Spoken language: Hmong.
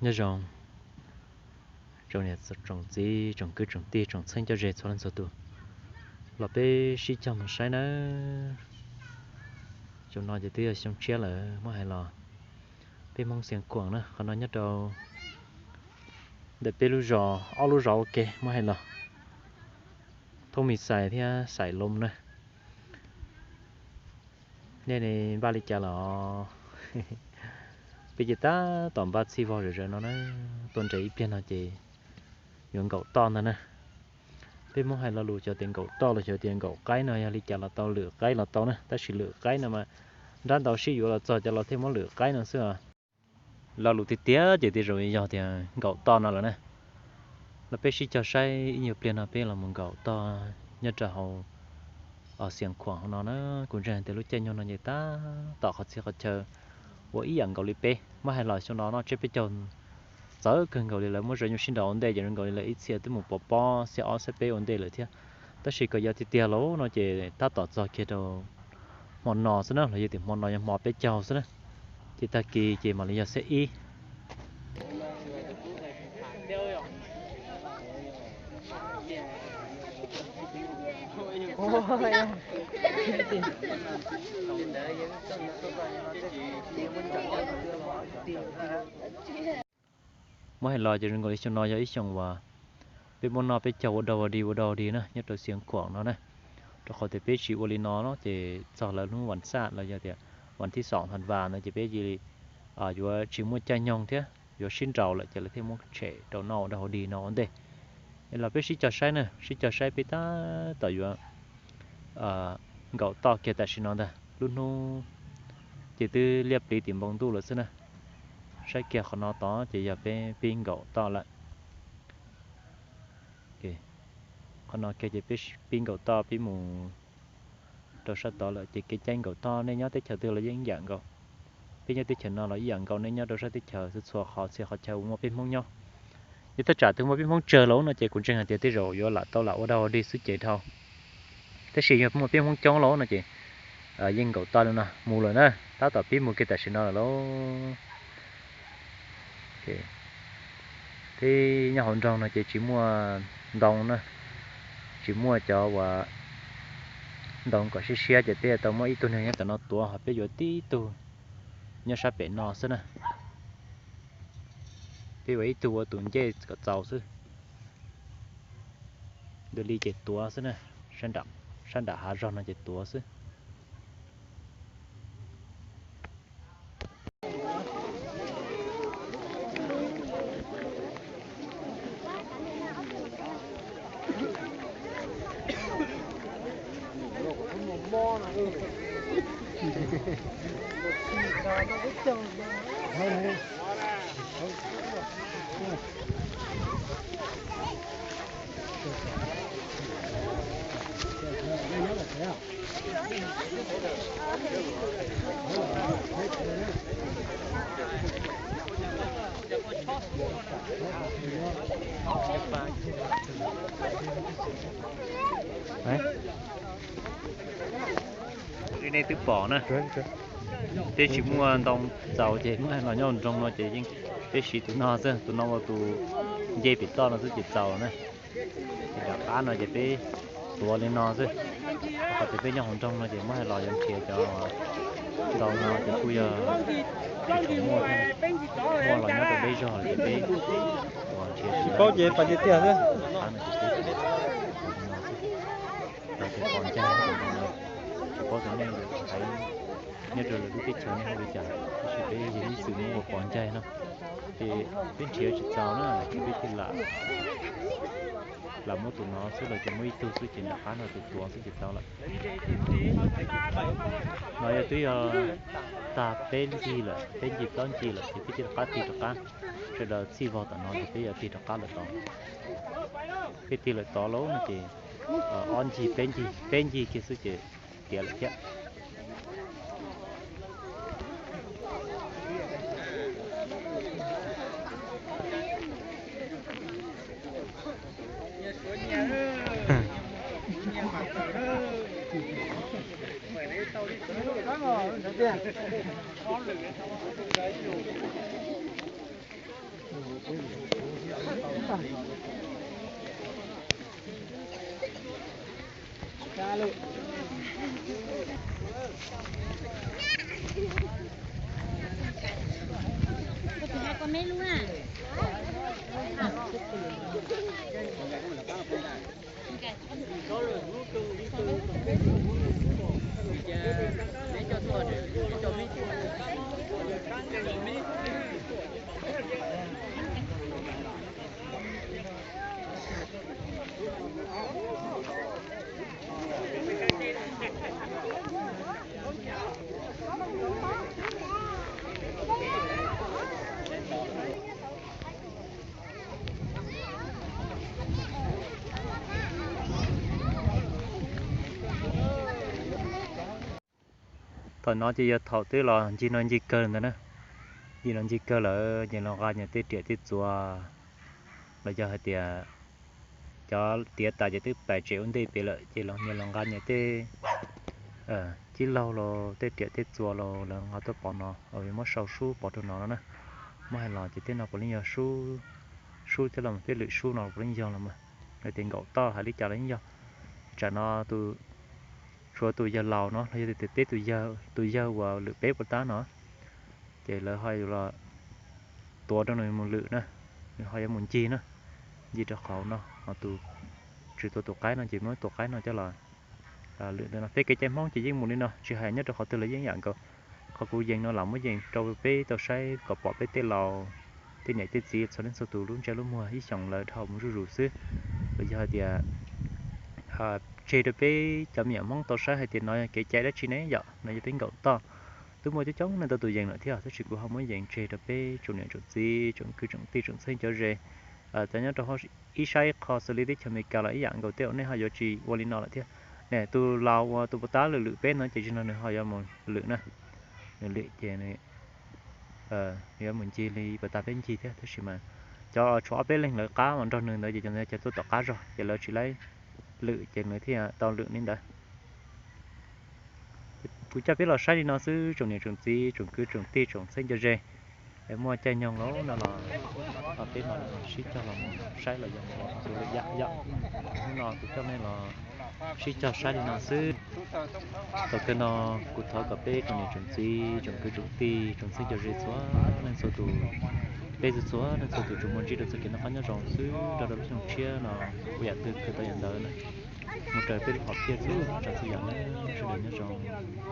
Nyob zoo tsoom niam tsoom txiv tsoom kwv tsoom tij tsoom txheeb coj ze txhua leej txhua tus, los peb sib cog mus saib nawb. Xyoo no ces twb yog xyoo tshiab lawm muab hais los. Peb Hmoob Xiav Khuam na, qhov no nyob rau ntawm peb lub zos, ob lub zos ua ke muab hais los, Thoob Mis Xais thiab Xais Loo na. Nej ne npaj li cas los? Peb ces tab tom npaj txhij vog zom zaws no na, tuaj nres ib pliag no ces yuav nkaum toj ntag na. Peb Hmoob hais lo lus xyov tias nkaum toj los xyov tias nkaum qaib no yog li cas los tau, lwm qaib los tau na, tab sis lwm qaib no mas nrab ntau sib yuav los txog cov los thiaj muab lwm qaib no xwb os. Lo lus tiag tiag ces tej zaum yog tias nkaum toj no lawm na. Los peb sib cog saib ib nyuag pliag no peb los mus nkaum toj nyob rau hauv Xiav Khuam hauv no na. Kuv ntseeg tias lub caij nyoog no ces tab tom qhov txhia qhov chaw ua ib yam nkaus li peb. Muab hais los xyoo no noj tsiab peb caug txawv kawg nkaus li lawm, muab zov nyuj sib nraus ua ntej ces zoo nkaus li lawv ib txhia twb mus pov pob xiab ob xiab peb ua ntej lawm thiab. Tab sis kom yog tiag tiag los no ces tab tom txog kiag rau hmo no xwb na, los yog tias hmo no yog hmo peb caug xwb na, ces tag kis ces mam li yog xiab ib. Muab hais los ces zoo nkaus li xyoo no yog ib xyoos uas peb muab noj peb caug ua dog ua dig ua dog ua dig na nyob rau Xiav Khuam no na. Rau qhov tias peb tsis ua li no ces txog lawv hnub vas xaj los yog tias vas thib xoom thav vas no ces peb cia li yuav tsis muaj caij nyoog thiab yuav sib nraus lawm ces lawv thiaj muab tshem rau noj ua dog ua dig no ua ntej. Los peb sib cog saib na, sib cog saib peb tab tom yuav nkaum toj kiag tam sim no ntag. Lub hnub ces twb liab pliv tim npoo ntuj lawm xwb na. Saib kiag qhov no tod ces yog peb pib nkaum toj lawm. Qhov no kiag ces peb pib nkaum toj pib mus rau sab tod lawm ces kev cai nkaum toj nej nyob teb chaws twg los yeej ib yam nkaus. Peb nyob teb chaws no los ib yam nkaus, nej nyob rau sab teb chaws txhua txhua qhov txhia qhov chaw uas muaj peb Hmoob nyob. Yog thaj tsam twg muaj peb Hmoob tsawg los no ces kuv ntseeg hais tias tej zaum yuav lam tau lam ua dog ua dig xwb ces dhau. Tab sis yog muaj peb Hmoob coob los no ces yeej nkaum toj li no mus lawm na, tab tom pib mus kiag tam sim no lawm lauj. Thiab nyob hauv nroog no ces tsis muaj ntoo na, tsis muaj cov uas ntoo kom siab siab ces peb tau muab ib tug neeg nyob tom no tuav, ho peb yuav tib tug nyob sab pem no xwb na. Peb yuav ib tug ua tus ncej kom txaus xwb. Ntawm li ces tuav xwb na, sab nram hav zog no ces tuav xwb. Nej twb pom na, peb tsis muaj ntoo txaus ces muab los nyob nroog no ces yeej peb siv tus no xwb, tus no ua tus ncej pem toj no xwb ces txaus na. Ces nram qab no ces peb tuav li no xwb. Qhov tias peb nyob hauv nroog no ces muab hais los yuav nrhiav cov ntoo no ces kuj yog tsis tshua muaj thiab, muaj los nyob rau deb zog lawm ces peb uas nrhiav tsis paub ces pas tiag tiag xwb. Qab no ces peb tuav li no xwb. Cov tus pos ncaig no, tsis paub tias nej hais nyob rau lwm lub teb chaws nej hu li cas, tab sis peb yog ib txwm muab ua pos ncaig no. Ces peb nrhiav tsis txaus na ces peb thiaj lam muab tus no xwb los ces muab ib tug xwb ces nram qab no tus tuav xwb ces tau lawm. No yog twb yog tag peb ncig lawm, peb ncig plaub ncig lawm ces peb thiaj rov qab tig rov qab, sawv daws txhij vog tom no ces peb yuav tig rov qab lawm tod. Peb tig lawm tod lauj no ces ob ncig peb ncig, peb ncig kiag xwb ces tiav lawm thiab. Thaum no ces yog thaum twb los ncig no ncig kawg ntawd na, ncig no ncig kawg lawm ces los nqa nyias tej riam tej txuas, los yog hais tias cov tiav tas ces twb pais tsev ua ntej pem lawm ces los nyias los nqa nyias tej cib laug los tej riam tej txuas los lawv nqa tuaj pov no, muab sau sub pov rau no no na. Muab hais los ces tej no puav leej yog sub, sub thiab los peb lwm sub no puav leej yog los mas, hais tias nkaum toj hais li cas los yeej yog. Tsam no tshuav tus yawg laus no los yog tias peb tus yawg uas lwm peb puas tab no, ces lawv ho yuav los tuav rau nws mus lwm na, nws ho yuav mus ncig na, ncig rau qhov no, ho tus tsis tuav tus qaib no ces muab tus qaib no coj los lwm ntawm no. Peb kev cai Hmoob ces yeej mus li no, tsis hais nyob rau qhov twg los yeej yam nkaus. Qhov kuv yees no los muab yees rau peb tau saib kom pom peb tej laus, tej niam tej txiv txhua leej txhua tus lub ntsej lub muag ib xyoos lawv dhau mus zuj zus xwb. Los yog hais tias tseg rau peb cov me nyuam Hmoob tau saib hais tias no kev cai dab tsi ne yom, no yog peb nkaum toj. Twb muaj coob coob neeg tau tus yees lawm thiab, tab sis kuv ho muab yees tseg rau peb tsoom niam tsoom txiv tsoom kwv tsoom tij tsoom txheeb cov ze. Cov nyob rau ib sab ib qho xws li teb chaws Amelikas los ib yam nkaus, tej uas nej ho yuav tsis ua li no lawm thiab. Ne tus laus uas tus puas tab lwm lwm peb no ces tsis no nws ho yuav mus lwm na, nws lwm ces nws yuav mus ncig li puas tab peb ncig thiab, tab sis mas cov tshuav ob peb leeg lawv qab uas nrog nws ntawd ces cov ntawd cov tuaj tom qab zog ces lawv tsis laib lwm ces nws thiaj tau lwm li ntawd. Kuv coj peb los saib li no xwb tsoom niam tsoom txiv tsoom kwv tsoom tij tsoom txheeb cov ze. Es muaj caij nyoog los no los peb mam sib cog los saib los yog mus xyuas lwm yam yom. Hnub no kuv coj nej los sib cog saib li no xwb. Thaum kawg no kuv thov kom peb tsoom niam tsoom txiv tsoom kwv tsoom tij tsoom txheeb cov ze txhua leej txhua tus, peb txhua txhua leej txhua tus tsuas muaj ntsib rau txoj kev noj qab nyob zoo xwb, nrog rau lub xyoo tshiab no ua yam twg kawg tau yam ntawd na. Mus raws peb lub hom phiaj xwb, txog txhua yam na, sawv daws nyob zoo.